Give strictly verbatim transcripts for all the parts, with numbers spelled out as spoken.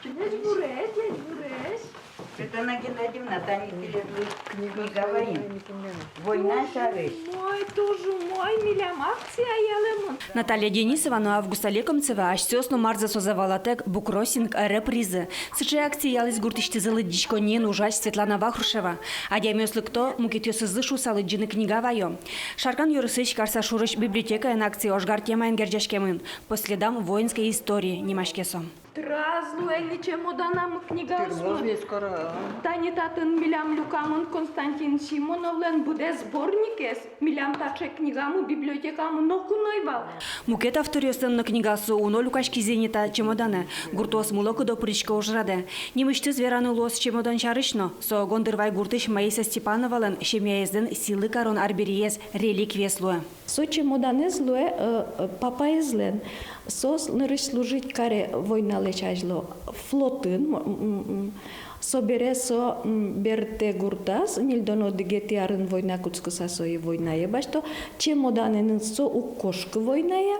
Ӟечбуресь, ӟечбуресь. Светлана Геннадьевна, тани тӥледлы книга ваем. Война сярысь. Туж умой, туж умой, милям акция ялэмын. Наталья Денисова но Августа Лекомцева асьсэос но, марзэ созэ валатэк, буккроссинг ӧре призы. Сыӵе акция ялӥсь гуртысьтызы лыдӟиськонниын ужась Светлана Вахрушева. Адямиос лыкто, мукетъёсызлы шуыса лыдӟыны книга ваё. Шаркан ёросысь Карсашурысь библиотекаын акция ожгар темаен герӟаськемын. «По следам воинской истории» нимаське со. Трос луэ ни чемоданамы книгаосмы. Тани татын милям люкамын Константин Симоновлэн быдэс сборникез. Милям таӵе книгамы библиотекамы ноку но ӧй вал. Мукет авторъёслэн но книгаоссы уно люкаськизы ни та чемоданэ. Гуртоос мылокыдо пырисько ужрадэ. Нимысьтыз вераны луоз чемодан сярысь но. Со Гондырвай гуртысь Маиса Степановалэн семьяезлэн сӥлы карон арбериез, реликвиез луэ. Со чемоданэз луэ, э, э, папаезлэн. Со нырысь служить каре войналэсь азьло флотын, м, м, м. Собере со, м, бертэ гуртаз, ньыльдон одӥгетӥ арын война кутскыса, сое войнае басьто. Чемоданэныз со уг кошкы войнае,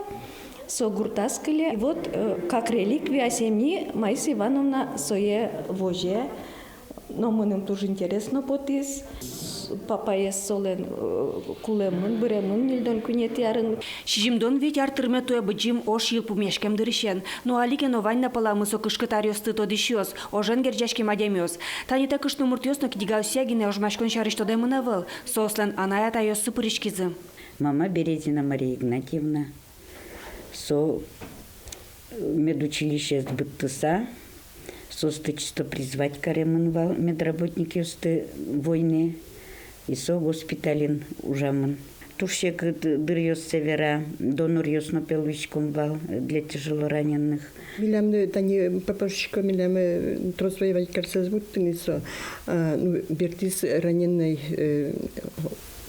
со гуртаз кыле. И вот, э, как реликвия семьи Маиса Ивановна сое возе. Но мыным туж интересно потӥз. Папаез солэн, э, кулэмын, быремын ньыльдон куинетӥ арын. Сизьымдон вить ар тырме туэ Быдӟым ож йылпумъяськем дырысен. Но али ке но вань на пӧламы со кышкыт аръёсты тодӥсьёс, ожен герӟаськем адямиос. Тани та кышномуртъёс но книгаосъя гинэ ожмаськон сярысь тодэмын ӧвӧл. Соослэн анай-атайёссы пыриськизы. Мама Березина Мария Игнатьевна. Со, э, медучилищеез быдтыса, соосты чисто призвать каремын вал, медработникъёсты, войнае, и со госпитальын ужамын. Туж секыт дыръёссэ вера, доноръёс но, пе, луиськом вал для тяжелораненых. Милям, э, тани, пе, пушкы, милям, э, трос воевать карыса ӧз вуттыны со, а, ну, бертӥз раненой, э,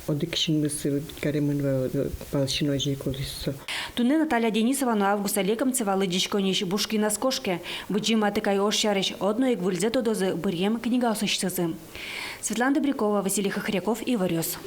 одӥг синмыз каремын вал, э, палсин озьы ик улӥз со. Туннэ Наталья Денисова но Августа Лекомцева лыдӟиськонниысь Бушкиназ кошке. Быдӟым Атыкай ож сярысь одно ик выльзэ тодозы быръем книгаосысьтызы. Светлана Добрякова, Василий Хохряков, «Иворъёс».